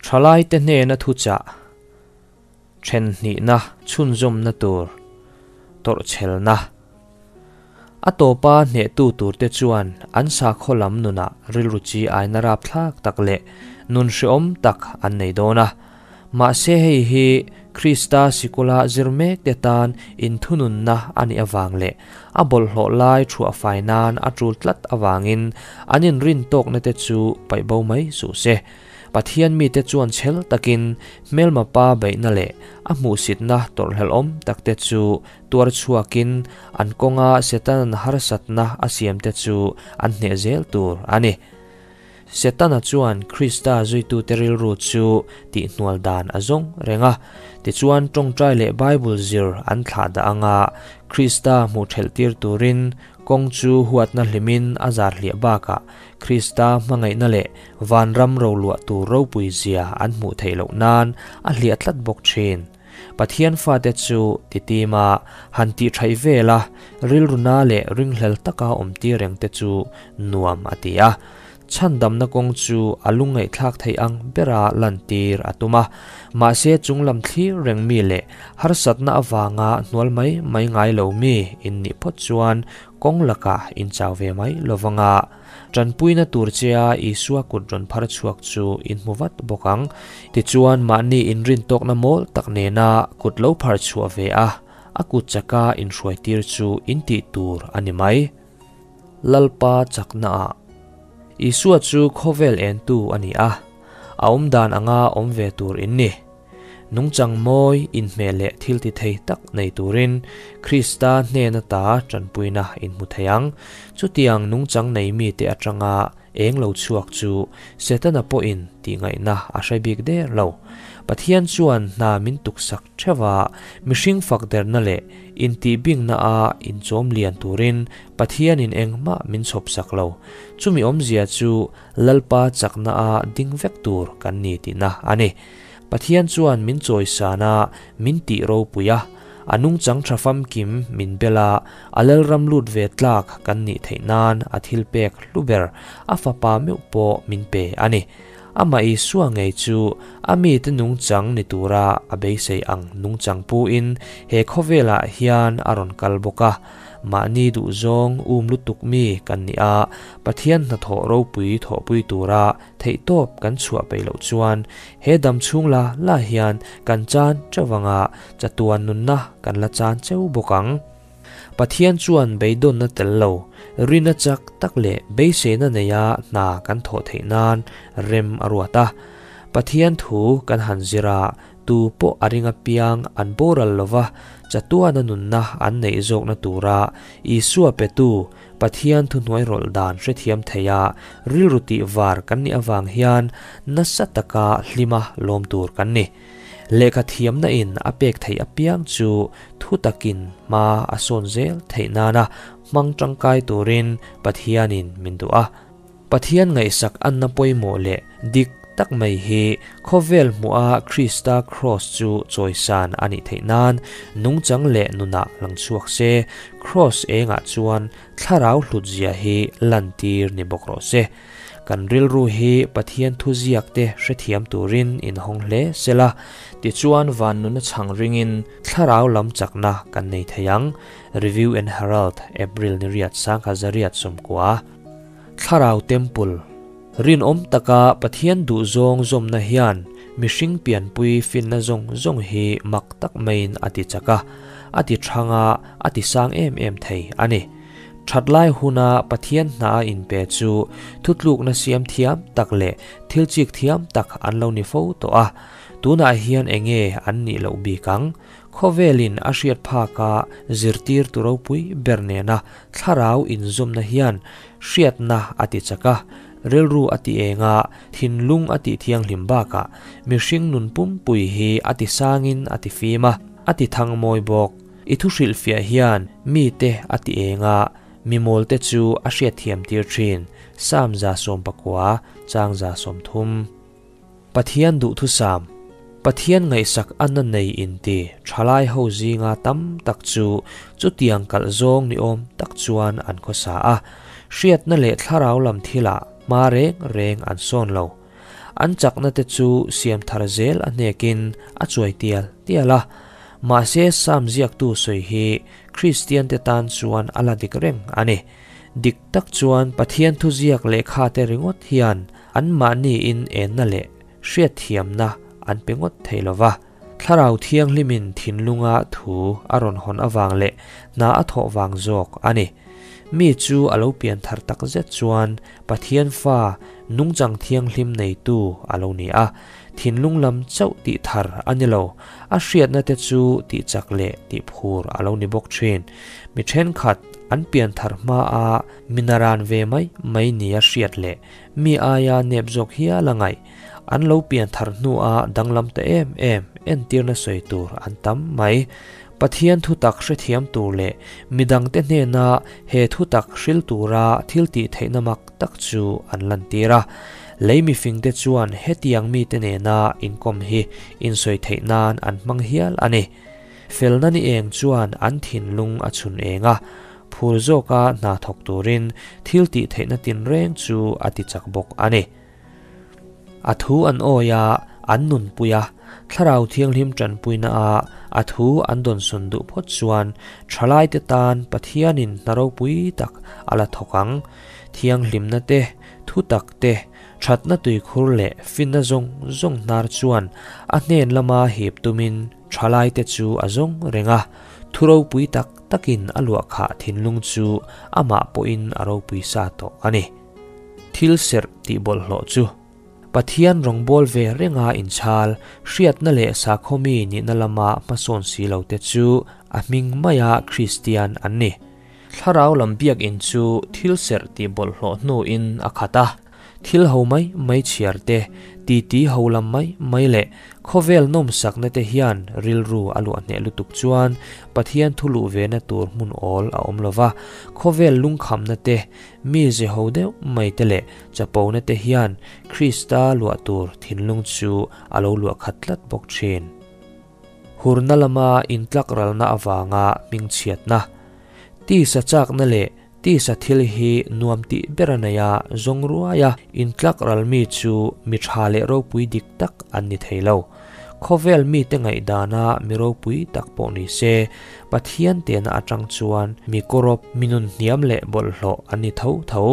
Thalaite hnena thuchah then hnihna chhunzawmna tur tawrhchhelna. A tawpa hnehtu turte chuan an sakhaw lam nunah rilru chi aina rapthlak tak leh nun hreawm tak an nei dawn a. Mahse hei hi Krista sikula zir mek te tan inthununna a nih avang leh a bawlhhlawh lai thuah fai nan a tul tlat avangin an inrin tawkna te chu paih bo mai suh se. Pathian mite chuan chhel takin hmelma pa beihna leh a hmuhsitna tawrhhlelhawm takte chu tuar chhuakin an kawnga Setana'n harsatna a siamte chu an hneh zel tur a ni. Setana chuan Krista zuitute rilru chu tihhnual dan a zawng reng a. Tichuan tawngtai leh Bible zir an thlah dah anga Krista hmuh thelhtir turin kawng chu huatna hlimin a zar hliah bakah Krista hmangaihna leh vanram roluah tur ropui zia an hmuh theih loh nan a hliah tlat bawk thin. Pathian fate chu titima han tih thaih vela rilruna leh ringhlel taka awm tir reng te chu nuam a ti a. Chhandamna kawng chu a lungngaihthlak theih ang bera lantir a tum a. Mahse chunglam thlir reng mi leh harsatna avanga hnual mai mai ngai lo mi in nih phawt chuan kawng lakah in chau ve mai lovanga. Tanpuina tur chea Isua kut rawn phar chhuak chu in hmu vat bawk ang. Tichuan mahni inrintawkna mawl tak nena kut lo phar chhuah ve a, a kut chaka inhruaitir chu in tih tur a ni mai. Lalpa chakna ah. Isua chu khawvel entu a ni a, a awmdan anga awm ve tur in ni. Nungchang mawi, inhmeh leh thil ti thei tak nei turin Krista hnena ta tanpuina in hmu thei ang. Chutiang nungchang nei mite atanga eng lo chhuak chu Setana pawhin tihngaihna a hre bik der lo. Pathian chuan hna min tuksak theuh a, mihring fak derna leh intihbingna a inchawm lian turin Pathianin engmah min chhawpsak lo. Chumi awmzia chu Lalpa chakna a ding vek tur kan ni tihna a ni. Pathian chuan min chawisan a, min tih ropui a, a nungchang tha famkim min bel a, a lalram lut ve tlak kan nih theih nan a thil pek hlu ber a fapa meuh pawh min pe a ni. Amah Isua ngei chu a mite nungchang ni tura a beisei ang nungchang puin he khawvelah hian a rawn kal bawk a. Mahni duhzawng um lutuk mi kan ni a, Pathian hnathawh ropui thawhpui tura theihtawp kan chhuah peih loh chuan he dam chhung la la hian kan chan teuh anga chatuan nunna kan la chan cheu bawk ang. Pathian chuan beidawnna tel lo, rina chak tak leh beiseina neia hna kan thawh theih nan rem a ruat a. Pathian thu kan han zir a, tu pawh a ring apiang an boral lova chatuana nunna an neih zawkna tura Isua petu Pathian thuhnuai rawlh dan hrethiam thei a, rilru tih var kan nih avang hian nasa taka hlima lawm tur kan ni. Lehkha thiamna in a pek theih apiang chu thu takin hma a sawn zel theih nana hmang tangkai turin Pathianin min duh a. Pathian ngaihsak anna pawimawh leh dik tak mai hi khawvel hmuha Krista Kraws chu chawisan a nih theih nan nungchang leh nunah lang chhuak se, Kraws engah chuan thlarau hlutzia hi lantir ni bawk rawh se. Kan rilru hi Pathian thuziak te hrethiam turin inhawng hle sela, tichuan van nuna chhang ringin thlarau lam chakna kan nei thei ang. Review and Herald, April ni riat sangha zariat sawmkua. Thlarau Temple, Rinawm taka Pathian duhzawng zawmna hian mihring pianpui finna zawng zawng hi mak tak maiin a ti chak a, a ti thang a, a ti sang em em thei a ni. Thatlai huna Pathian hna a inpe chu thutlukna siam thiam tak leh thil chik thiam tak an lo ni fo tawh a, tunah hian enge an nih loh bik ang? Khawvelin a hriat phaka zirtirtu ropui ber nena thlarau inzawmna hian hriatna a ti chak a, rilru a ti eng a, thinlung a tih thianghlim bakah mihring nun pumpui hi a ti sangin a ti fim a, a ti thang mawi bawk. I thu hrilhfiah hian mite a ti eng a, mi mawlte chu a hriatthiam tir thin, Psalm 19 changza 30. Pathian duhthusam, Pathian ngaihsak anna nei inti thalai ho zinga tam tak chu chutiang kalh zawng ni awm tak chuan an khawsa a, hriatna leh thlarau lam thilah hma reng reng an sawn lo. An chakna te chu siam thar zel a hnekin a chuai tial tial a. Mahse Sam ziaktu sawi hi Kristian te tan chuan a la dik reng a ni. Dik tak chuan Pathian thuziak lehkha te ringawt hian anmahni in enna leh hriatthiamna an pe ngawt thei lo va. Thlarau Thianghlimin thinlunga thu a rawn hawn avang leh hna a thawh vang zawk a ni. Mi chu a lo pian thar tak zet chuan Pathian fa nungchang thianghlim neitu a lo ni a, thinlung lam chauh tih thar a ni lo, a hriatna te chu tih chak leh tih phur a lo ni bawk thin. Mi thenkhat an pian thar hmaa mi naran ve mai mai nia hriat leh mi aia nep zawk hial a ngaih An lo pian thar hnua danglam ta em em entirna sawi tur an tam mai. Pathian thutak hrethiam tur leh midangte hnena he thutak hril tura thil tih theihna mak tak chu an lantir a. Lei mifingte chuan hetiang mite nena inkawm hi insawi theih nan an hmang hial a ni. Felna ni eng chuan an thinlung a chhun eng a, phur zawka hna thawk turin thil tih theihna tinreng chu a ti chak bawk a ni. A thu an awi a, an nunpui a, Thlarau Thianghlim tanpuina a a thu an dawnsawn duh phawt chuan thalaite tan Pathianin hna ropui tak a la thawk ang. Thianghlimna te, thutak te, thatna tuikhur leh finna zawng zawng hnar chuan a hnen lama hip tumin thalaite chu a zawng reng a, thu ropui tak takin a luahkhah thinlung chu amah pawhin a ropui sa tawh a ni. Thil serh tih bawlhhlawh chu Pathian rawngbâwl ve renga inchhâl, hriatna leh sakhaw mi nihna lama hmasawn si lote chu a hming maia Kristian an ni. Thlarau lam biakinn chu thil serh tih bawlhhlawh hnuin a khat a. Thil ho mai mai chhiar te, titi ho lam mai mai leh Khawvel nawmsakna te hian rilru a luah hneh lutuk chuan Pathian thu luh vena tur hmun awl a awm lo va, khawvel lungkhamna te, mi ze ho deuh mai te leh chapona te hian Krista luah tur thinlung chu a lo luah khat tlat bawk thin. Hurna lama intlakralna avanga hmingchhiatna, tisa chakna leh Tisa thil hi nuam tih ber a nei a, zawng ruai a, intlak ral mi chu mi tha leh ropui dik tak an ni thei lo. Khawvel mite ngaihdana mi ropui tak pawh ni se, Pathian tehna atang chuan mi kawrawp, mi nun hniam leh bawlhhlawh an ni tho tho.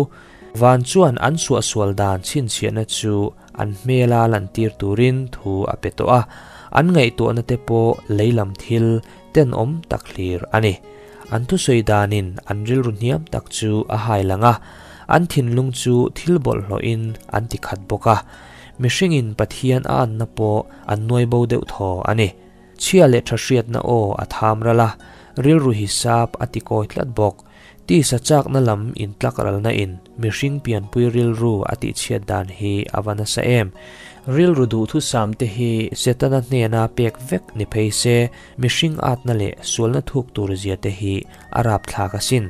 Van chuan an suahsual dan chhinchhiahna chu an hmela lantir turin thu a pe tawh a, an ngaihtuahna te pawh lei lam thil tenawm tak hlir a ni. An thusawi danin an rilru hniam tak chu a hai lang a, an thinlung chu thil bawlhhlawhin an ti khat bawk a. Mihringin Pathian a anna pawh an nuai bo deuh thaw a ni. Chhia leh tha hriatna aw a tham ral a, rilru hisap a ti kawi tlat bawk. Tisa chakna lam intlak ralna in mihring pianpui rilru a tihchhiat dan hi a va nasa em. Rilru duhthusam te hi Setana hnena pek vek ni phei se Mihring atna leh sualna thuk tur zia te hi a rapthlak asin.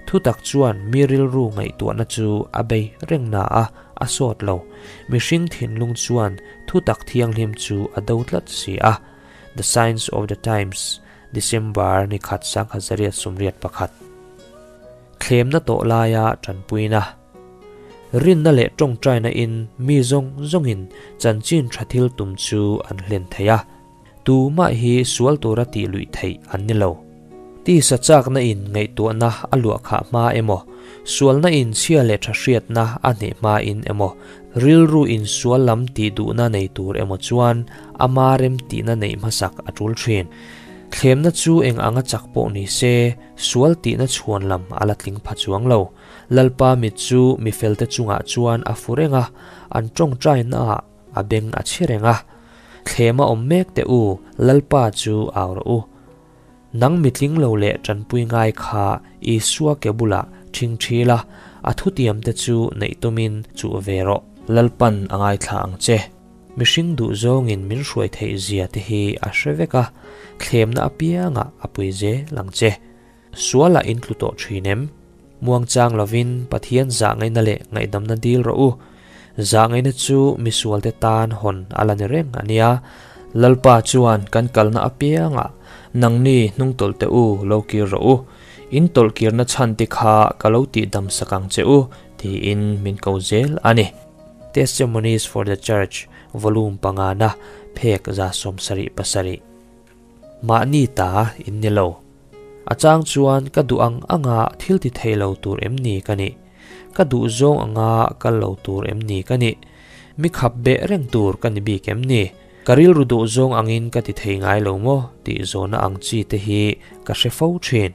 Thutak chuan mi rilru ngaihtuahna chu a bei reng na a, a sawt lo. Mihring thinlung chuan thutak thianghlim chu a do tlat si a. The Signs of the Times, December ni khat 1981. Thlemna tawh laia tanpuina. Rinna leh tawngtaina in mi zawng zawngin chanchin tha thil tum chu an hlen thei a. Tumah hi sual tura tih luih theih an ni lo. Tisa chakna in ngaihtuahna a luah khah hma emaw, sualna in chhia leh tha hriatna a hneh hma in emaw, rilru in sual lam tih duhna nei tur emaw chuan ama rem tihna neih hmasak a tul thin. Thlemna chu eng anga chak pawh ni se, sual tihna chhuan lam a la tling pha chuang lo. Lalpa mit chu mifelte chungah chuan a fu reng a, an tawngtainaah A beng a chhi reng a. Thlem a awm mek teh u, Lalpa chu au rawh u. Nang mitling lo leh tanpui ngai kha Isua ke bulah ṭhing ṭhi la, a thutiam te chu neih tumin chuh ve rawh. Lalpan a ngaithla ang che. Mihring duh zawngin min hruai theih zia te hi a hre vek a, thlemna apiangah a pui zel ang che. Sualah in tlu tawh thin em? Muangchang lovin Pathian zah ngaihna leh ngaihdamna dil rawh u. Zah ngaihna chu misualte tan hawn a la ni reng a nia. Lalpa chuan kan kalna apiangah nangni hnungtawlh teh u lo kir rawh u. In tawlh kirna chhan te kha ka lo tihdam sak ang che u, tiin min ko zel a ni. Testimonies for the Church, Volume pangana, phek 77. Mahni ta in ni lo. A chang chuan ka duh ang anga thil ti thei lo tur em ni ka nih? Ka duh zawng anga kal lo tur em ni ka nih? Mi khap beh reng tur ka ni bik em ni? Ka rilru duh zawng angin ka ti thei ngai lo maw tih zawhna ang chi te hi ka hre fo thin.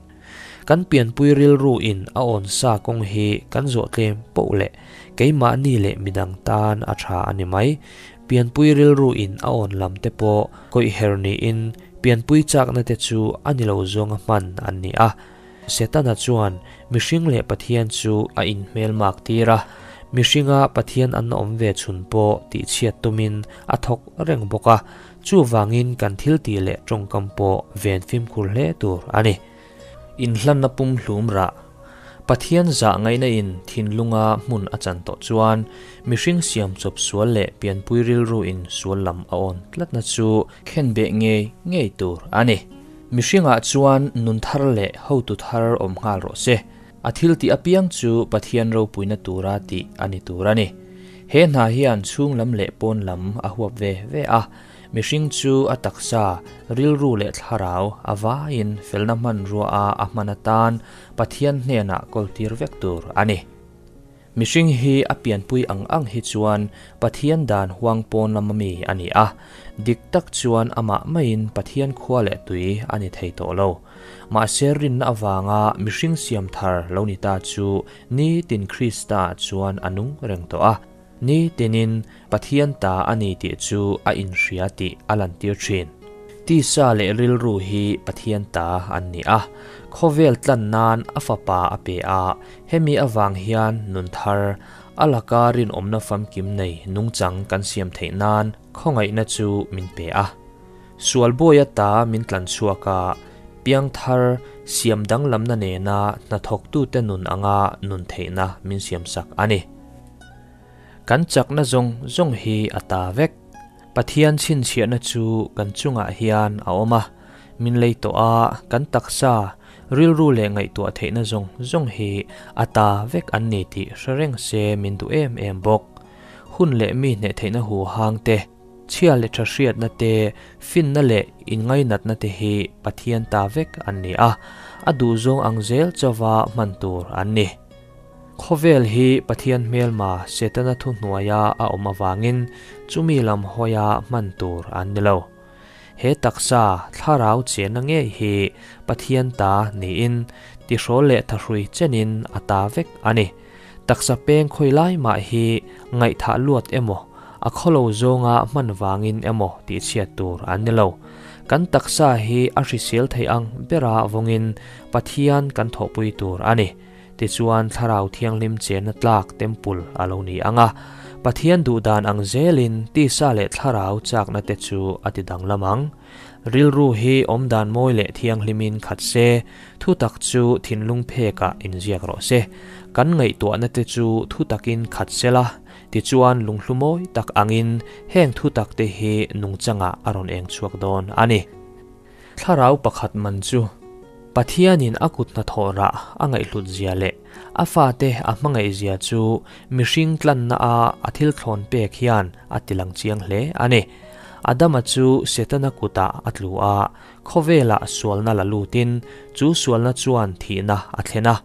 Kan pianpui rilru in a awn sa kawng hi kan zawh tlem poh leh keimahni leh midang tan a tha a ni mai. Pianpui rilru in a awn lam te pawh kawih her niin pianpui chakna te chu a ni lo zawnga hman an ni a. Setana chuan mihring leh Pathian chu a inhmelmak tir a, mihringa Pathian an awm ve chhun pawh tihchhiat tumin a thawk reng bawk a, chuvangin kan thiltih leh tawngkam pawh ven fimkhur hle tur a ni. Inhlanna pumhlum rah. Pathian zah ngaihna in thinlunga hmun a chan tawh chuan mihring siam chawp sual leh pianpui rilru in sual lam a awn tlatna chu khenbeh ngei ngei tur a ni. Mihringah chuan nun thar leh hotu thar awm nghal rawh se. A thil tih apiang chu Pathian ropuina tura tih a ni tur a ni. He hna hian chhung lam leh pawn lam a huap ve ve a. Mihring chu a taksa, rilru leh thlarau a vaiin felna hmanrua a a hman atan Pathian hnenah kawltir vek tur a ni. Mihring hi a pianpui ang ang hi chuan Pathian dan huang pawn lama mi a ni a, dik tak chuan amah maiin Pathian khua leh tui a ni thei tawh lo. Mahse rinna avanga mihring siam thar lo ni ta chu nitin Krista chuan a nung reng tawh a. Ni tinin Pathian ta a ni tih chu a inhria tih a lantir thin. Tisa leh rilru hi Pathian ta an ni a, khawvel tlan nan a fapa a pe a, hemi avang hian nun thar, a laka rinawmna famkim nei nungchang kan siam theih nan khawngaihna chu min pe a. Sual bawi ata min tlan chhuak a, piangthar siam danglamna nena hnathawktute nun anga nun theihna min siamsak a ni. Kan chakna zawng zawng hi a ta vek. Pathian chhinchhiahna chu kan chungah hian a awm a, min lei tawh a, kan taksa, rilru leh ngaihtuah theihna zawng zawng hi a ta vek an ni tih hre reng se min duh em em bawk. Hun leh mi hneh theihna huhang te, chhia leh tha hriatna te, finna leh inngainatna te hi Pathian ta vek an ni a, a duhzawng ang zel chauva hman tur an ni. Khawvel hi Pathian hmelma Setana thuhnuaia a awm avangin chumi lam hawia hman tur an ni lo. He taksa, thlarau chenna ngei hi Pathian ta niin tihrawl leh thahrui chenin a ta vek a ni. Taksa peng khawi lai mah hi ngaihthah luat emaw, a khawlo zawnga hman vangin emaw tihchhiat tur an ni lo. Kan taksa hi a hrisel thei ang bera vawngin Pathian kan thawhpui tur a ni. Tichuan Thlarau Thianghlim chenna tlak temple a lo ni ang a, Pathian duhdan ang zelin tisa leh thlarau chakna te chu a ti danglam ang. Rilru hi awmdan mawi leh thianghlimin khat se, thutak chu thinlung phekah inziak rawh se. Kan ngaihtuahna te chu thutakin khat sela, tichuan lunghlu mawi tak angin heng thutak te hi nungchangah a rawn eng chhuak dawn a ni. Thlarau pakhat man chu Pathianin a kut hnathawh rah a ngaihhlut zia leh a fate a hmangaih zia chu mihring tlanna a a thil thlawn pek hian a tilang chiang hle a ni. Adama chu Setana kutah a tlu a, khawvelah sualna la lutin chu sualna chuan thihna a thlen a.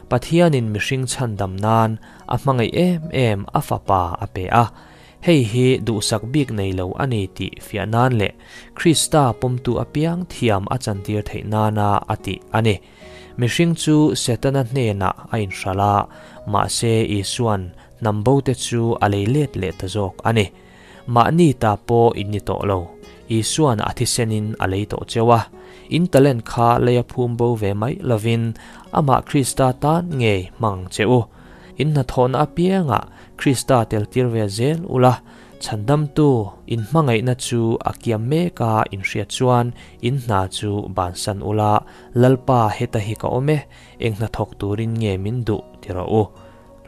Pathianin mihring chhandam nan a hmangaih em em a fapa a pe a. Hei hi duhsak bik nei lo a ni tih fiah nan leh Krista pawmtu apiang thiam a chantir theih nana a tih a ni. Mihring chu Setana hnenah a inhralh a, mahse Isua'n hnam bote chu a lei let leh ta zawk a ni. Mahni ta pawh in ni tawh lo, Isua'n a thisenin a lei tawh cheu a. In talent kha leia phum bo ve mai lovin amah Krista tan ngei hmang che u. In hnathawhna apiangah Krista teltir ve zel ula, chhandamtu in hmangaihna chu a kiam mek a inhriat chuan in hna chu bansan ula, Lalpa heta hi ka awm e, eng hnathawk turin nge min duh ti rawh u.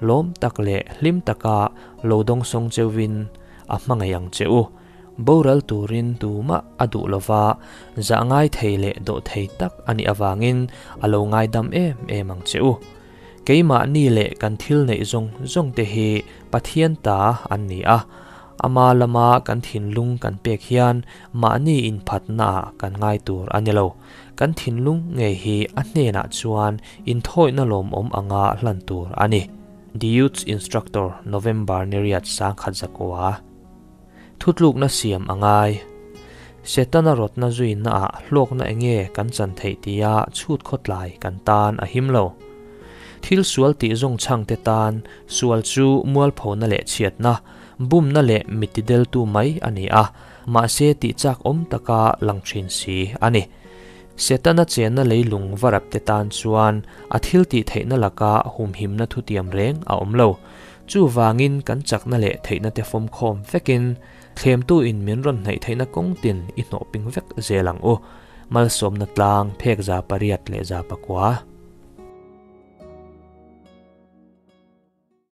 Lawm tak leh hlim taka lo dawngsawng cheuvin a hmangaih ang che u. Boral turin tumah a duh lova, zah ngai thei leh dawh thei tak a nih avangin a lo ngaidam em em ang che u. Keimahni leh kan thil neih zawng zawng te hi Pathian ta an ni a, ama lama kan thinlung kan pek hian mahni inphatnaah kan ngai tur a ni lo. Kan thinlung ngei hi a hnenah chuan inthawihna lawmawm anga hlan tur a ni. The Youth Instructor, November ni riat 1900. Thutlukna siam a ngai. Setana rawtna zuinaah hlawkna enge kan chan theih tia chhut khawtlai kan tan a him lo. Thil sual tih zawng chhangte tan sual chu mualphona leh chhiatna, bumna leh mitideltu mai a ni a, mahse tih chak awm taka lang thin si a ni. Setana chenna leilung varapte tan chuan a thil tih theihna laka humhimna thutiam reng a awm lo. Chuvangin kan chakna leh theihna te fawmkhawm vekin thlemtu in min rawn hnaih theihna kawng tin i hnawh ping vek zel ang u. Malsawmna tlang phek 809.